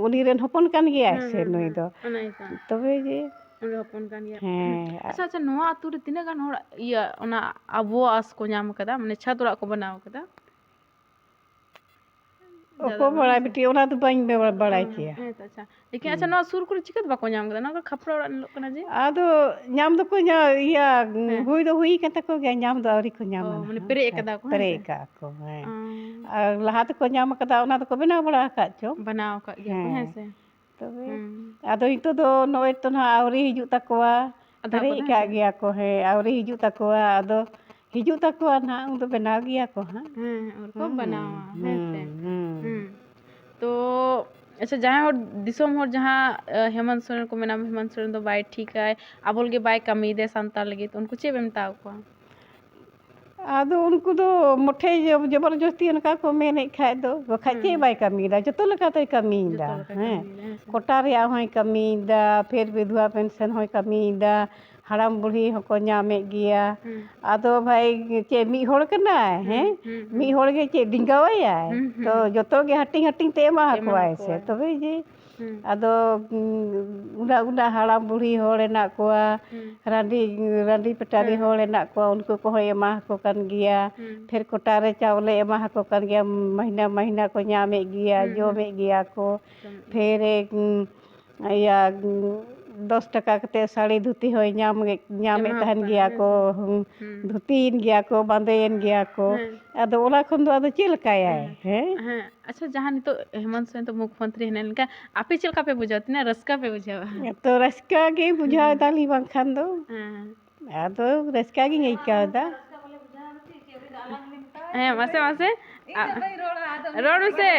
ᱩᱱᱤ ᱨᱮᱱ ᱦᱚᱯᱚᱱ ᱠᱟᱱ ᱜᱮᱭᱟᱭ ᱦᱩᱸ, ᱥᱮ ᱦᱩᱸ, ᱱᱩᱭ ᱦᱩᱸ᱾ ᱫᱚ? ᱚᱱᱟ ᱜᱮᱛᱚ᱾ ᱛᱚᱵᱮ ᱡᱮ ᱩᱱᱤ ᱦᱚᱯᱚᱱ ᱠᱟᱱ ᱜᱮᱭᱟ᱾ ᱦᱮᱸ᱾ ᱟᱪᱪᱷᱟ, ᱟᱪᱪᱷᱟ, ᱱᱚᱣᱟ ᱟᱹᱛᱩ ᱨᱮ ᱛᱤᱱᱟᱹᱜ ᱜᱟᱱ ᱦᱚᱲ, ᱤᱭᱟᱹ, ᱚᱱᱟ ᱟᱵᱚ ᱟᱥ ᱠᱚ ᱧᱟᱢ ᱠᱟᱫᱟ, ᱢᱟᱱᱮ ᱪᱷᱟᱫᱽ ᱚᱲᱟᱜ ᱠᱚ ᱵᱮᱱᱟᱣ ᱠᱟᱫᱟ? ᱚᱠᱚᱭ ᱡᱟᱫᱟ ᱵᱟᱲᱟᱭ ᱦᱮᱸ ᱥᱮ? ᱵᱤᱴᱤ, ᱚᱱᱟ ᱫᱚ ᱵᱟᱹᱧ ᱵᱮ-, ᱵᱟᱲᱟᱭ ᱚ, ᱠᱮᱭᱟ᱾ ᱦᱮᱸ ᱛᱚ, ᱟᱪᱪᱷᱟ᱾ ᱞᱮᱠᱤᱱ ᱟᱪᱪᱷᱟ, ᱦᱩᱸ᱾ ᱱᱚᱣᱟ ᱥᱩᱨ ᱠᱚᱨᱮ ᱪᱤᱠᱟᱹ ᱛᱮ ᱵᱟᱠᱚ ᱧᱟᱢ ᱠᱟᱫᱟ? ᱱᱚᱣᱟ ᱠᱚ ᱠᱷᱟᱯᱨᱟ ᱚᱲᱟᱜ ᱧᱮᱞᱚᱜ ᱠᱟᱱᱟ ᱡᱮ? ᱟᱫᱚ ᱧᱟᱢ ᱫᱚᱠᱚ ᱧᱟ-, ᱤᱭᱟᱹ, ᱦᱮᱸ᱾ ᱦᱩᱭ ᱫᱚ ᱦᱩᱭ ᱠᱟᱱ ᱛᱟᱠᱚ ᱜᱮᱭᱟ, ᱧᱟᱢ ᱫᱚ ᱟᱹᱣᱨᱤ ᱠᱚ ᱚ, ᱧᱟᱢᱟ ᱢᱟᱱᱮ ᱱᱟᱦᱟᱜ᱾ ᱯᱮᱨᱮᱡ ᱦᱮᱸ, ᱟᱠᱟᱫᱟ ᱠᱚ, ᱦᱮᱸ ᱯᱮᱨᱮᱡ ᱥᱮ? ᱟᱠᱟᱫ ᱠᱚ, ᱦᱮᱸ᱾ ᱚ᱾ ᱟᱨ ᱞᱟᱦᱟ ᱛᱮᱠᱚ ᱧᱟᱢ ᱟᱠᱟᱫᱟ, ᱚᱱᱟ ᱫᱚᱠᱚ ᱵᱮᱱᱟᱣ ᱵᱟᱲᱟ ᱟᱠᱟᱫ ᱪᱚᱝ᱾ ᱵᱮᱱᱟᱣ ᱟᱠᱟᱫ ᱜᱮᱭᱟ ᱠᱚ, ᱦᱮᱸ᱾ ᱦᱮᱸ ᱥᱮ? ᱛᱚᱵᱮ, ᱦᱩᱸ᱾ ᱟᱫᱚ ᱱᱤᱛᱚᱜ ᱫᱚ ᱱᱚᱜᱼᱚᱭ ᱛᱚ ᱱᱟᱦᱟᱜ ᱟᱹᱣᱨᱤ ᱦᱤᱡᱩᱜ ᱛᱟᱠᱚᱣᱟ᱾ ᱟᱫᱷᱟ ᱯᱮᱨᱮᱡ ᱠᱚᱫᱚ ᱦᱮᱸ ᱠᱟᱜ ᱥᱮ? ᱜᱮᱭᱟ ᱠᱚ, ᱦᱮᱸ, ᱟᱹᱣᱨᱤ ᱦᱤᱡᱩᱜ ᱛᱟᱠᱚᱣᱟ, ᱟᱫᱚ ᱦᱤᱡᱩᱜ ᱛᱟᱠᱚᱣᱟ ᱱᱟᱦᱟᱜ, ᱩᱱ ᱫᱚ ᱵᱮᱱᱟᱣ ᱜᱮᱭᱟ ᱠᱚ ᱦᱟᱸᱜ᱾ ᱦᱮᱸ, ᱦᱮᱸ, ᱩᱱᱠᱩ ᱦᱩᱸ, ᱵᱮᱱᱟᱣᱟ, ᱦᱮᱸ ᱥᱮ? ᱦᱩᱸ, ᱦᱩᱸ᱾ ᱦᱩᱸ᱾ ᱛᱚ, ᱟᱪᱪᱷᱟ, ᱡᱟᱦᱟᱸᱭ ᱦᱚᱲ, ᱫᱤᱥᱚᱢ ᱦᱚᱲ ᱡᱟᱦᱟᱸ, ᱮ, ᱦᱮᱢᱚᱱᱛ ᱥᱚᱨᱮᱱ ᱠᱚ ᱢᱮᱱᱟ, ᱦᱮᱢᱚᱱᱛ ᱥᱚᱨᱮᱱ ᱫᱚ ᱵᱟᱭ ᱴᱷᱤᱠᱟᱭ, ᱟᱵᱚ ᱞᱟᱹᱜᱤᱫ ᱵᱟᱭ ᱠᱟᱹᱢᱤᱭᱮᱫᱟᱭ ᱥᱟᱱᱛᱟᱲ ᱞᱟᱹᱜᱤᱫ, ᱩᱱᱠᱩ ᱪᱮᱫ ᱵᱮᱱ ᱢᱮᱛᱟ ᱠᱚᱣᱟ? ᱟᱫᱚ ᱩᱱᱠᱩ ᱫᱚ ᱢᱚᱴᱷᱮ ᱡᱚ-, ᱡᱚᱵᱚᱨᱡᱚᱥᱛᱤ ᱚᱱᱠᱟ ᱠᱚ ᱢᱮᱱᱮᱫ ᱠᱷᱟᱡ ᱫᱚ, ᱵᱟᱠᱷᱟᱡ ᱦᱩᱸ, ᱪᱮᱫ ᱦᱩᱸ᱾ ᱵᱟᱭ ᱠᱟᱹᱢᱤᱭᱮᱫᱟ? ᱡᱚᱛᱚ ᱞᱮᱠᱟᱛᱮᱭ ᱠᱟᱹᱢᱤᱭᱮᱫᱟ, ᱡᱚᱛᱚ ᱞᱮᱠᱟᱭ ᱦᱮᱸ᱾ ᱠᱟᱹᱢᱤᱭᱮᱫᱟ, ᱦᱮᱸ ᱥᱮ? ᱠᱚᱴᱟ ᱨᱮᱭᱟᱜ ᱦᱚᱸᱭ ᱠᱟᱹᱢᱤᱭᱮᱫᱟ, ᱯᱷᱮᱨ ᱵᱤᱫᱷᱣᱟ ᱯᱮᱱᱥᱚᱱ ᱦᱚᱸᱭ ᱠᱟᱹᱢᱤᱭᱮᱫᱟ, ᱦᱟᱲᱟᱢ ᱵᱩᱲᱦᱤ ᱦᱚᱸᱠᱚ ᱧᱟᱢᱮᱫ ᱜᱮᱭᱟ᱾ ᱦᱩᱸ᱾ ᱟᱫᱚ ᱵᱷᱟᱭ ᱪᱮᱫ ᱢᱤᱫ ᱦᱚᱲ ᱠᱟᱱᱟᱭ, ᱦᱩᱸ, ᱦᱮᱸ? ᱦᱩᱸ, ᱦᱩᱸ᱾ ᱢᱤᱫ ᱦᱚᱲ ᱜᱮ ᱪᱮᱫ ᱰᱮᱸᱜᱟᱣᱟᱭᱟᱭ? ᱦᱩᱸ, ᱦᱩᱸ, ᱛᱚ ᱦᱩᱸ᱾ ᱡᱚᱛᱚ ᱜᱮ ᱦᱟᱹᱴᱤᱧ ᱦᱟᱹᱴᱤᱧ ᱛᱮ ᱮᱢᱟ ᱮᱢᱟ ᱦᱟᱠᱚᱣᱟᱭ ᱥᱮ, ᱦᱟᱠᱚᱣᱟᱭ᱾ ᱛᱚᱵᱮ ᱡᱮ ᱦᱩᱸ᱾ ᱟᱫᱚ, ᱩᱸ, ᱩᱱᱟᱹᱜ, ᱩᱱᱟᱹᱜ ᱦᱟᱲᱟᱢ ᱵᱩᱲᱦᱤ ᱦᱚᱲ ᱦᱮᱱᱟᱜ ᱠᱚᱣᱟ, ᱦᱩᱸ᱾ ᱨᱟᱺᱰᱤ, ᱨᱟᱺᱰᱤ ᱯᱮᱴᱟᱨᱤ ᱦᱩᱸ᱾ ᱦᱚᱲ ᱦᱮᱱᱟᱜ ᱠᱚᱣᱟ, ᱩᱱᱠᱩ ᱠᱚᱦᱚᱸᱭ ᱮᱢᱟ ᱦᱟᱠᱚ ᱠᱟᱱ ᱜᱮᱭᱟ᱾ ᱦᱩᱸ᱾ ᱯᱷᱮᱨ ᱠᱚᱴᱟ ᱨᱮ ᱪᱟᱣᱞᱮ ᱮᱢᱟ ᱦᱟᱠᱚ ᱠᱟᱱ ᱜᱮᱭᱟ, ᱢᱟᱹᱦᱱᱟᱹ, ᱢᱟᱹᱦᱱᱟᱹ ᱠᱚ ᱧᱟᱢᱮᱫ ᱜᱮᱭᱟ, ᱦᱩᱸ, ᱦᱩᱸ᱾ ᱡᱚᱢᱮᱫ ᱜᱮᱭᱟ ᱠᱚ᱾ ᱡᱚᱢᱮᱫ ᱜᱮᱭᱟ᱾ ᱯᱷᱮᱨ, ᱩᱸ, ᱤᱭᱟᱹ, ᱩᱸ, ᱫᱚᱥ ᱴᱟᱠᱟ ᱠᱟᱛᱮ ᱥᱟᱹᱲᱤ ᱫᱷᱩᱛᱤ ᱦᱚᱸᱭ ᱧᱟᱢ, ᱧᱟᱢᱮᱫ ᱮᱢᱟ ᱠᱚ ᱛᱟᱦᱮᱱ ᱠᱟᱱ ᱜᱮᱭᱟ ᱜᱮᱭᱟ, ᱠᱚ, ᱦᱮᱸ᱾ ᱦᱩᱸ, ᱦᱩᱸ᱾ ᱫᱷᱩᱛᱤᱭᱮᱱ ᱜᱮᱭᱟ ᱠᱚ, ᱵᱟᱸᱫᱮᱭᱮᱱ ᱜᱮᱭᱟ ᱠᱚ᱾ ᱦᱮᱸ᱾ ᱟᱫᱚ ᱚᱱᱟ ᱠᱷᱚᱱ ᱫᱚ ᱟᱫᱚ ᱪᱮᱫ ᱞᱮᱠᱟᱭᱟᱭ? ᱦᱮᱸ᱾ ᱦᱮᱸ? ᱦᱮᱸ᱾ ᱟᱪᱪᱷᱟ, ᱡᱟᱦᱟᱸ ᱱᱤᱛᱚᱜ ᱦᱮᱢᱚᱱᱛ ᱥᱚᱨᱮᱱ ᱫᱚ ᱢᱩᱠᱷ ᱢᱚᱱᱛᱨᱤ ᱦᱮᱱᱟᱭ ᱞᱮᱱᱠᱷᱟᱱ ᱟᱯᱮ ᱪᱮᱫ ᱞᱮᱠᱟ ᱯᱮ ᱵᱩᱡᱷᱟᱹᱣᱟ? ᱛᱤᱱᱟᱹᱜ ᱨᱟᱹᱥᱠᱟᱹ ᱯᱮ ᱵᱩᱡᱷᱟᱹᱣᱟ? ᱛᱚ ᱨᱟᱹᱥᱠᱟᱹ ᱜᱮ ᱵᱩᱡᱷᱟᱹᱣ ᱦᱮᱸ᱾ ᱫᱟᱞᱤᱧ ᱵᱟᱝᱠᱷᱟᱱ ᱫᱚ᱾ ᱦᱮᱸ᱾ ᱟᱫᱚ ᱨᱟᱹᱥᱠᱟᱹ ᱜᱤᱧ ᱟᱹᱭᱠᱟᱹᱣ ᱫᱟ᱾ ᱦᱮᱸ, ᱢᱟᱥᱮ, ᱢᱟᱥᱮ᱾ ᱤᱧ ᱫᱚ ᱵᱟᱹᱧ ᱨᱚᱲᱟ, ᱟᱫᱚ ᱨᱚᱲ ᱢᱮᱥᱮ,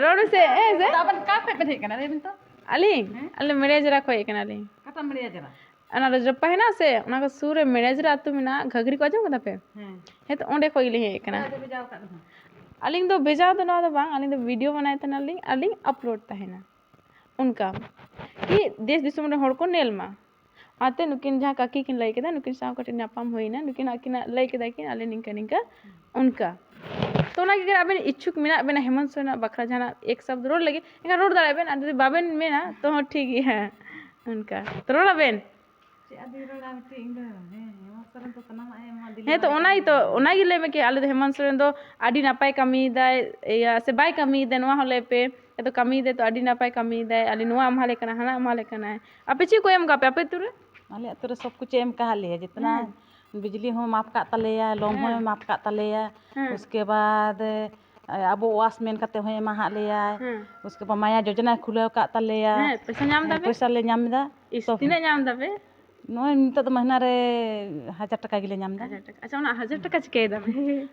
ᱨᱚᱲ ᱢᱮᱥᱮ, ᱦᱮᱸ ᱥᱮ? ᱟᱫᱚ ᱟᱵᱮᱱ ᱚᱠᱟ ᱠᱷᱚᱡ ᱵᱮᱱ ᱦᱮᱡ ᱠᱟᱱᱟ, ᱞᱟᱹᱭ ᱵᱮᱱ ᱛᱚ? ᱟᱹᱞᱤᱧ? ᱦᱮᱸ? ᱟᱹᱞᱤᱧ ᱢᱮᱲᱮᱡᱮᱨᱟ ᱠᱷᱚᱡ ᱦᱮᱡ ᱠᱟᱱᱟᱞᱤᱧ᱾ ᱚᱠᱟᱴᱟᱜ ᱢᱮᱲᱮᱡᱮᱨᱟ? ᱚᱱᱟ ᱨᱟᱡᱽᱨᱟᱯᱯᱟ ᱦᱮᱱᱟᱜ ᱥᱮ, ᱚᱱᱟ ᱠᱚ ᱥᱩᱨ ᱨᱮ ᱢᱮᱲᱮᱡᱮᱨᱟ ᱟᱹᱛᱩ ᱢᱮᱱᱟᱜᱼᱟ, ᱜᱷᱟᱜᱽᱨᱤ ᱠᱚ ᱟᱸᱡᱚᱢ ᱠᱟᱫᱟ ᱯᱮ? ᱦᱮᱸ᱾ ᱦᱮᱸ, ᱛᱚ ᱚᱸᱰᱮ ᱠᱷᱚᱡ ᱜᱮᱞᱤᱧ ᱦᱮᱡ ᱠᱟᱱᱟ᱾ ᱚᱠᱚᱭ ᱯᱮ ᱵᱷᱮᱡᱟᱣ ᱟᱠᱟᱫ ᱵᱮᱱᱟ? ᱟᱹᱞᱤᱧ ᱫᱚ ᱵᱷᱮᱡᱟ ᱫᱚ ᱱᱚᱣᱟ ᱫᱚ ᱵᱟᱝ, ᱟᱹᱞᱤᱧ ᱫᱚ video ᱵᱮᱱᱟᱣ ᱛᱟᱦᱮᱱᱟᱞᱤᱧ ᱟᱨ ᱞᱤᱧ upload ᱛᱟᱦᱮᱱᱟ᱾ ᱚᱱᱠᱟ ᱠᱤ ᱫᱮᱥ ᱫᱤᱥᱚᱢ ᱨᱮᱱ ᱦᱚᱲ ᱠᱚ ᱧᱮᱞ ᱢᱟ᱾ ᱚᱱᱟᱛᱮ ᱱᱩᱠᱤᱱ ᱡᱟᱦᱟᱸ ᱠᱟᱹᱠᱤ ᱠᱤᱱ ᱞᱟᱹᱭ ᱠᱮᱫᱟ, ᱱᱩᱠᱤᱱ ᱥᱟᱶ ᱠᱟᱹᱴᱤᱡ ᱧᱟᱯᱟᱢ ᱦᱩᱭᱱᱟ, ᱱᱩᱠᱤᱱ ᱟᱹᱠᱤᱱᱟᱜ ᱞᱟᱹᱭ ᱠᱮᱫᱟ ᱠᱤᱱ, "ᱟᱞᱮ ᱱᱤᱝᱠᱟᱹ ᱱᱤᱝᱠᱟᱹ", ᱚᱱᱠᱟ᱾ ᱛᱚ ᱚᱱᱟ ᱜᱮ ᱟᱵᱮᱱ ᱤᱪᱪᱷᱩᱠ ᱢᱮᱱᱟᱜ ᱵᱮᱱᱟ ᱦᱮᱢᱚᱱᱛ ᱥᱚᱨᱮᱱᱟᱜ ᱵᱟᱠᱷᱨᱟ ᱡᱟᱦᱟᱱᱟᱜ ᱮᱠ ᱥᱟᱵᱫ ᱨᱚᱲ ᱞᱟᱹᱜᱤᱫ, ᱮᱱᱠᱷᱟᱱ ᱨᱚᱲ ᱫᱟᱲᱮᱭᱟᱜ ᱵᱮᱱ, ᱟᱨ ᱡᱩᱫᱤ ᱵᱟᱵᱮᱱ ᱢᱮᱱᱟ ᱛᱚ ᱦᱚᱸ ᱴᱷᱤᱠ ᱜᱮᱭᱟ, ᱚᱱᱠᱟ᱾ ᱛᱚ ᱨᱚᱲ ᱟᱵᱮᱱ᱾ ᱪᱮᱫ ᱟᱫᱚᱭ ᱨᱚᱲᱟ ᱢᱤᱫᱴᱮᱡ ᱤᱧ ᱫᱚ? ᱦᱮᱸ, ᱦᱮᱢᱚᱱᱛ ᱥᱚᱨᱮᱱ ᱫᱚ ᱥᱟᱱᱟᱢᱟᱜ ᱮ ᱮᱢᱟ, ᱫᱤᱞᱤ ᱦᱮᱸ, ᱛᱚ ᱢᱟᱨᱮ ᱚᱱᱟ ᱠᱟᱹᱢᱤ ᱜᱮᱛᱚ, ᱮᱢᱟ᱾ ᱚᱱᱟ ᱜᱮ ᱞᱟᱹᱭ ᱢᱮ ᱠᱤ, ᱟᱞᱮ ᱫᱚ ᱦᱮᱢᱚᱱᱛ ᱥᱚᱨᱮᱱ ᱫᱚ ᱟᱹᱰᱤ ᱱᱟᱯᱟᱭ ᱠᱟᱹᱢᱤᱭᱮᱫᱟᱭ, ᱤᱭᱟᱹ, ᱥᱮ ᱵᱟᱭ ᱠᱟᱹᱢᱤᱭᱮᱫᱟ, ᱱᱚᱣᱟ ᱦᱚᱸ ᱞᱟᱹᱭ ᱯᱮ᱾ ᱮ ᱫᱚ ᱠᱟᱹᱢᱤᱭᱮᱫᱟᱭ ᱛᱚ, ᱟᱹᱰᱤ ᱱᱟᱯᱟᱭ ᱠᱟᱹᱢᱤᱭᱮᱫᱟᱭ, ᱟᱞᱮ ᱱᱚᱣᱟ ᱮᱢᱟᱞᱮ ᱠᱟᱱᱟ, ᱦᱟᱱᱟ ᱮᱢᱟᱞᱮ ᱠᱟᱱᱟᱭ᱾ ᱟᱯᱮ ᱪᱮᱫ ᱠᱚ ᱮᱢ ᱠᱟᱜ ᱯᱮ ᱟᱯᱮ ᱟᱹᱛᱩ ᱨᱮ? ᱟᱞᱮ ᱟᱹᱛᱩ ᱨᱮ ᱥᱚᱵ ᱠᱤᱪᱷᱩ ᱮᱢ ᱠᱟᱜ ᱞᱮᱭᱟ, ᱡᱤᱛᱱᱟ ᱦᱮᱸ᱾ ᱵᱤᱡᱽᱞᱤ ᱦᱚᱸ ᱢᱟᱯ ᱠᱟᱜ ᱛᱟᱞᱮᱭᱟ, ᱞᱚᱝ ᱦᱚᱸᱭ ᱦᱮᱸ᱾ ᱢᱟᱯ ᱠᱟᱜ ᱛᱟᱞᱮᱭᱟ, ᱦᱮᱸ᱾ ᱩᱥᱠᱮ ᱵᱟᱫ, ᱮ, ᱟᱵᱚ ᱣᱟᱥ ᱢᱮᱱ ᱠᱟᱛᱮ ᱦᱚᱸᱭ ᱮᱢᱟ ᱦᱟᱜ ᱞᱮᱭᱟᱭ᱾ ᱦᱮᱸ᱾ ᱩᱥᱠᱮ ᱵᱟᱫ ᱢᱟᱭᱟ ᱡᱳᱡᱚᱱᱟᱭ ᱠᱷᱩᱞᱟᱹᱣ ᱠᱟᱜ ᱛᱟᱞᱮᱭᱟ᱾ ᱦᱮᱸ, ᱯᱚᱭᱥᱟ ᱧᱟᱢ ᱦᱮᱸ, ᱫᱟᱯᱮ? ᱯᱚᱭᱥᱟ ᱞᱮ ᱧᱟᱢ ᱮᱫᱟ᱾ ᱤᱥ, ᱛᱚ ᱛᱤᱱᱟᱹᱜ ᱧᱟᱢ ᱫᱟᱯᱮ? ᱱᱚᱜᱼᱚᱭ ᱱᱤᱛᱚᱜ ᱫᱚ ᱢᱟᱹᱦᱱᱟᱹ ᱨᱮ ᱦᱟᱡᱟᱨ ᱴᱟᱠᱟ ᱜᱮᱞᱮ ᱧᱟᱢ ᱮᱫᱟ᱾ ᱦᱟᱡᱟᱨ ᱴᱟᱠᱟ᱾ ᱟᱪᱪᱷᱟ, ᱚᱱᱟ ᱦᱟᱡᱟᱨ ᱴᱟᱠᱟ ᱪᱤᱠᱟᱹᱭ ᱫᱟᱢ?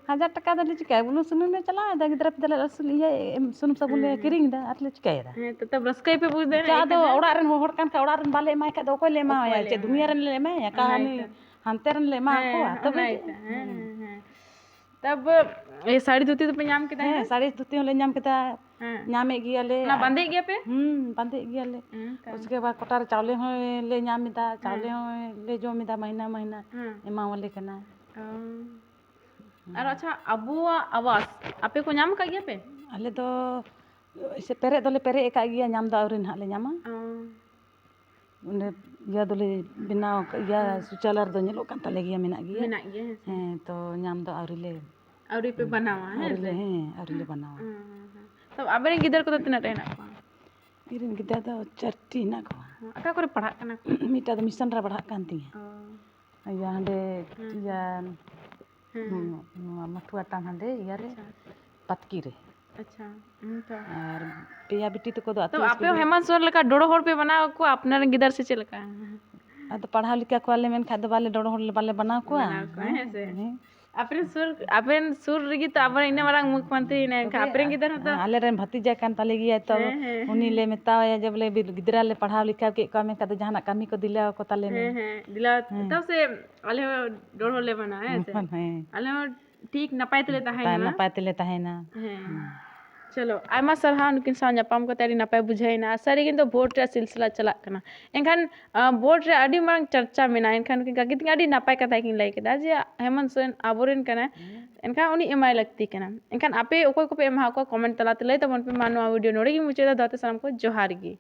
ᱦᱟᱡᱟᱨ ᱴᱟᱠᱟ ᱫᱚᱞᱮ ᱪᱤᱠᱟᱹᱭᱟ? ᱵᱩᱞᱩᱝ ᱥᱩᱱᱩᱢ ᱞᱮ ᱪᱟᱞᱟᱣ ᱮᱫᱟ, ᱜᱤᱫᱽᱨᱟᱹ ᱯᱤᱫᱽᱨᱟᱹ ᱞᱮ ᱟᱹᱥᱩᱞ, ᱤᱭᱟᱹ, ᱮᱢ, ᱥᱩᱱᱩᱢ ᱥᱟᱵᱚᱱ ᱞᱮ ᱦᱮᱸ᱾ ᱠᱤᱨᱤᱧ ᱮᱫᱟ, ᱟᱨ ᱞᱮ ᱪᱤᱠᱟᱹᱭᱮᱫᱟ? ᱦᱮᱸ, ᱛᱚ, ᱛᱚ, ᱨᱟᱹᱥᱠᱟᱹ ᱜᱮᱯᱮ ᱵᱩᱡᱽ ᱫᱟ ᱪᱮᱫ ᱮᱱᱠᱷᱟᱱ, ᱟᱫᱚ ᱦᱮᱸ? ᱚᱲᱟᱜ ᱨᱮᱱ ᱦᱚᱲ ᱠᱟᱱ ᱠᱷᱟᱱ, ᱚᱲᱟᱜ ᱨᱮᱱ ᱵᱟᱞᱮ ᱮᱢᱟᱭ ᱠᱷᱟᱡ ᱫᱚ ᱚᱠᱚᱭ ᱞᱮ ᱮᱢᱟᱣᱟᱭᱟ? ᱚᱠᱚᱭ ᱞᱮ ᱪᱮᱫ ᱮᱢᱟᱣᱟᱭᱟ? ᱫᱩᱱᱤᱭᱟᱹ ᱨᱮᱱ ᱞᱮ ᱮᱢᱟᱭᱟ? ᱚᱱᱟ ᱠᱟ ᱩᱱᱤ ᱜᱮᱛᱚ᱾ ᱦᱟᱱᱛᱮ ᱨᱮᱱ ᱞᱮ ᱮᱢᱟ ᱦᱮᱸ, ᱠᱚᱣᱟ? ᱛᱚᱵᱮ ᱚᱱᱟ ᱪᱮᱫ? ᱜᱮᱛᱚ᱾ ᱦᱮᱸ, ᱦᱩᱸ᱾ ᱦᱮᱸ, ᱦᱮᱸ᱾ ᱛᱟᱵ, ᱮ, ᱥᱟᱹᱲᱤ ᱫᱷᱩᱛᱤ ᱫᱚᱯᱮ ᱧᱟᱢ ᱠᱮᱫᱟ, ᱦᱮᱸ, ᱦᱮᱸ? ᱥᱟᱹᱲᱤ ᱫᱷᱩᱛᱤ ᱦᱚᱸᱞᱮ ᱧᱟᱢ ᱠᱮᱫᱟ᱾ ᱦᱮᱸ᱾ ᱧᱟᱢᱮᱫ ᱜᱮᱭᱟᱞᱮ᱾ ᱚᱱᱟ ᱵᱟᱸᱫᱮᱭᱮᱫ ᱜᱮᱭᱟ ᱯᱮ? ᱦᱩᱸ, ᱵᱟᱸᱫᱮᱭᱮᱫ ᱜᱮᱭᱟᱞᱮ᱾ ᱦᱩᱸ, ᱛᱚ᱾ ᱩᱥᱠᱮ ᱵᱟᱫ ᱠᱚᱴᱟ ᱨᱮ ᱪᱟᱣᱞᱮ ᱦᱚᱸᱞᱮ ᱧᱟᱢ ᱮᱫᱟ, ᱪᱟᱣᱞᱮ ᱦᱮᱸ᱾ ᱦᱚᱸᱞᱮ ᱡᱚᱢ ᱮᱫᱟ ᱢᱟᱹᱦᱱᱟᱹ ᱢᱟᱹᱦᱱᱟᱹ, ᱦᱮᱸ᱾ ᱮᱢᱟᱣᱟᱞᱮ ᱠᱟᱱᱟ᱾ ᱚ᱾ ᱟᱨ ᱟᱪᱪᱷᱟ, ᱟᱵᱚᱣᱟᱜ ᱟᱵᱟᱥ ᱟᱯᱮ ᱠᱚ ᱧᱟᱢ ᱟᱠᱟᱫ ᱜᱮᱭᱟ ᱯᱮ? ᱟᱞᱮ ᱫᱚ ᱥᱮ ᱯᱮᱨᱮᱡ ᱫᱚᱞᱮ ᱯᱮᱨᱮᱡ ᱟᱠᱟᱫ ᱜᱮᱭᱟ, ᱧᱟᱢ ᱫᱚ ᱟᱹᱣᱨᱤ ᱱᱟᱦᱟᱜ ᱞᱮ ᱧᱟᱢᱟ᱾ ᱚ᱾ ᱚᱸᱰᱮ ᱤᱭᱟᱹ ᱫᱚᱞᱮ ᱵᱮᱱᱟᱣ ᱟᱠᱟᱫ, ᱤᱭᱟᱹ ᱦᱩᱸ᱾ ᱥᱩᱪᱟᱞᱟᱨ ᱫᱚ ᱧᱮᱞᱚᱜ ᱠᱟᱱ ᱛᱟᱞᱮ ᱜᱮᱭᱟ, ᱢᱮᱱᱟᱜ ᱜᱮᱭᱟ᱾ ᱢᱮᱱᱟᱜ ᱜᱮᱭᱟ, ᱦᱮᱸ ᱥᱮ? ᱦᱮᱸ, ᱛᱚ ᱧᱟᱢ ᱫᱚ ᱟᱹᱣᱨᱤ ᱞᱮ ᱟᱹᱣᱨᱤ ᱯᱮ ᱵᱮᱱᱟᱣᱟ, ᱦᱮᱸ ᱟᱹᱣᱨᱤ ᱞᱮ, ᱥᱮ? ᱦᱮᱸ, ᱟᱹᱣᱨᱤ ᱞᱮ ᱵᱮᱱᱟᱣᱟ᱾ ᱦᱩᱸ, ᱦᱩᱸ, ᱦᱩᱸ᱾ ᱛᱚ ᱟᱵᱮᱱ ᱨᱮᱱ ᱜᱤᱫᱟᱹᱨ ᱠᱚᱫᱚ ᱛᱤᱱᱟᱹᱜ ᱴᱟ ᱦᱮᱱᱟᱜ ᱠᱚᱣᱟ? ᱤᱧ ᱨᱮᱱ ᱜᱤᱫᱟᱹᱨ ᱫᱚ ᱪᱟᱨᱴᱤ ᱦᱮᱱᱟᱜ ᱠᱚᱣᱟ᱾ ᱦᱩᱸ, ᱚᱠᱟ ᱠᱚᱨᱮ ᱯᱟᱲᱦᱟᱜ ᱠᱟᱱᱟ ᱠᱚ? ᱢᱤᱫᱴᱟᱝ ᱫᱚ ᱢᱤᱥᱚᱱ ᱨᱮ ᱯᱟᱲᱦᱟᱜ ᱠᱟᱱ ᱛᱤᱧᱟᱹ᱾ ᱚ᱾ ᱤᱭᱟᱹ ᱦᱟᱸᱰᱮ, ᱦᱩᱸ᱾ ᱤᱭᱟᱹ, ᱦᱮᱸ, ᱦᱩᱸ, ᱦᱮᱸ᱾ ᱱᱚᱣᱟ ᱢᱟᱴᱷᱩᱣᱟ ᱴᱟᱝ ᱦᱟᱸᱰᱮ ᱤᱭᱟᱹᱨᱮ, ᱟᱪᱪᱷᱟ᱾ ᱯᱟᱛᱠᱤ ᱨᱮ᱾ ᱟᱪᱪᱷᱟ, ᱦᱩᱸ ᱛᱚ᱾ ᱟᱨ ᱯᱮᱭᱟ ᱵᱤᱴᱤ ᱛᱟᱠᱚ ᱫᱚ ᱛᱚ ᱟᱹᱛᱩ ᱟᱯᱮ ᱥᱠᱩᱞ ᱦᱚᱸ ᱨᱮ᱾ ᱦᱮᱢᱟᱱ ᱥᱚᱨᱮᱱ ᱞᱮᱠᱟ ᱰᱚᱲᱚ ᱦᱚᱲ ᱯᱮ ᱵᱮᱱᱟᱣ ᱠᱚᱣᱟ ᱟᱯᱱᱟᱨ ᱨᱮᱱ ᱜᱤᱫᱟᱹᱨ ᱥᱮ ᱪᱮᱫ ᱞᱮᱠᱟ? ᱟᱫᱚ ᱯᱟᱲᱦᱟᱣ ᱞᱮᱠᱟ ᱠᱚᱣᱟᱞᱮ ᱢᱮᱱᱠᱷᱟᱱ ᱫᱚ ᱵᱟᱞᱮ ᱰᱚᱲᱚ ᱦᱚᱲ ᱵᱟᱞᱮ ᱵᱮᱱᱟᱣ ᱠᱚᱣᱟ᱾ ᱵᱮᱱᱟᱣ ᱠᱚᱣᱟ, ᱦᱮᱸ ᱥᱮ? ᱦᱮᱸ᱾ ᱟᱯᱮ ᱨᱮᱱ ᱥᱩᱨ, ᱟᱯᱮ ᱨᱮᱱ ᱥᱩᱨ ᱨᱮᱜᱮ ᱛᱚ ᱟᱵᱚ ᱨᱮᱱ ᱤᱱᱟᱹ ᱢᱟᱨᱟᱝ ᱢᱩᱠᱷᱢᱚᱱᱛᱨᱤ ᱦᱮᱱᱟᱭ ᱮᱱᱠᱷᱟᱱ ᱛᱚᱵᱮ ᱟᱯᱮ ᱨᱮᱱ ᱜᱤᱫᱟᱹᱨ ᱦᱚᱸ ᱛᱚ ᱟᱞᱮ ᱨᱮᱱ ᱵᱷᱟᱛᱤᱡᱟ ᱠᱟᱱ ᱛᱟᱞᱮ ᱜᱮᱭᱟᱭ ᱛᱚ, ᱦᱮᱸ, ᱦᱮᱸ, ᱩᱱᱤ ᱦᱮᱸ᱾ ᱞᱮ ᱢᱮᱛᱟᱣᱟᱭᱟ ᱡᱮ ᱵᱚᱞᱮ ᱜᱤᱫᱽᱨᱟᱹ ᱞᱮ ᱯᱟᱲᱦᱟᱣ ᱞᱮᱠᱷᱟ ᱠᱮᱫ ᱠᱚᱣᱟ ᱢᱮᱱᱠᱷᱟᱱ ᱫᱚ ᱡᱟᱦᱟᱱᱟᱜ ᱠᱟᱹᱢᱤ ᱠᱚ ᱫᱤᱞᱟᱹᱣ ᱟᱠᱚ ᱛᱟᱞᱮ ᱢᱮ᱾ ᱦᱮᱸ, ᱦᱮᱸ, ᱫᱤᱞᱟᱹᱣ ᱦᱮᱸ᱾ ᱛᱟᱣ ᱥᱮ ᱟᱞᱮ ᱦᱚᱸ ᱰᱚᱲ ᱦᱚᱲ ᱞᱮ ᱵᱮᱱᱟᱣᱟ, ᱦᱮᱸ ᱥᱮ? ᱦᱮᱸ᱾ ᱟᱞᱮ ᱦᱚᱸ ᱴᱷᱤᱠ ᱱᱟᱯᱟᱭ ᱛᱮᱞᱮ ᱛᱟᱦᱮᱱ ᱱᱟᱯᱟᱭ, ᱢᱟ᱾ ᱱᱟᱯᱟᱭ ᱛᱮᱞᱮ ᱛᱟᱦᱮᱱᱟ᱾ ᱦᱮᱸ᱾ ᱦᱮᱸ᱾ ᱪᱚᱞᱚ, ᱟᱭᱢᱟ ᱥᱟᱨᱦᱟᱣ ᱱᱩᱠᱤᱱ ᱥᱟᱶ ᱧᱟᱯᱟᱢ ᱠᱟᱛᱮ ᱟᱹᱰᱤ ᱱᱟᱯᱟᱭ ᱵᱩᱡᱷᱟᱹᱣ ᱮᱱᱟ᱾ ᱥᱟᱹᱨᱤ ᱜᱮ ᱱᱤᱛᱚᱜ ᱵᱷᱳᱴ ᱨᱮᱭᱟᱜ ᱥᱤᱞᱥᱤᱞᱟ ᱪᱟᱞᱟᱜ ᱠᱟᱱᱟ᱾ ᱮᱱᱠᱷᱟᱱ, ᱟᱸ, ᱵᱷᱳᱴ ᱨᱮ ᱟᱹᱰᱤ ᱢᱟᱨᱟᱝ ᱪᱟᱨᱪᱟ ᱢᱮᱱᱟᱜᱼᱟ᱾ ᱮᱱᱠᱷᱟᱱ ᱱᱩᱠᱤᱱ ᱠᱟᱹᱠᱤ ᱛᱟᱹᱠᱤᱱ ᱟᱹᱰᱤ ᱱᱟᱯᱟᱭ ᱠᱟᱛᱷᱟ ᱠᱤᱱ ᱞᱟᱹᱭ ᱠᱮᱫᱟ ᱡᱮ ᱦᱮᱢᱚᱱᱛ ᱥᱚᱨᱮᱱ ᱟᱵᱚᱨᱮᱱ ᱠᱟᱱᱟᱭ᱾ ᱦᱮᱸ᱾ ᱮᱱᱠᱷᱟᱱ ᱩᱱᱤ ᱮᱢᱟᱭ ᱞᱟᱹᱠᱛᱤ ᱠᱟᱱᱟ᱾ ᱮᱱᱠᱷᱟᱱ ᱟᱯᱮ ᱚᱠᱚᱭ ᱠᱚᱯᱮ ᱮᱢᱟ ᱠᱚᱣᱟ comment ᱛᱟᱞᱟᱛᱮ ᱞᱟᱹᱭ ᱛᱟᱵᱚᱱ ᱯᱮ᱾ ᱢᱟ ᱱᱚᱣᱟ video ᱱᱚᱰᱮ ᱜᱮᱧ ᱢᱩᱪᱟᱹᱫᱟ᱾ ᱫᱚᱦᱚᱛᱮ ᱥᱟᱱᱟᱢ ᱠᱚ ᱡᱚᱦᱟᱨ ᱜᱮ᱾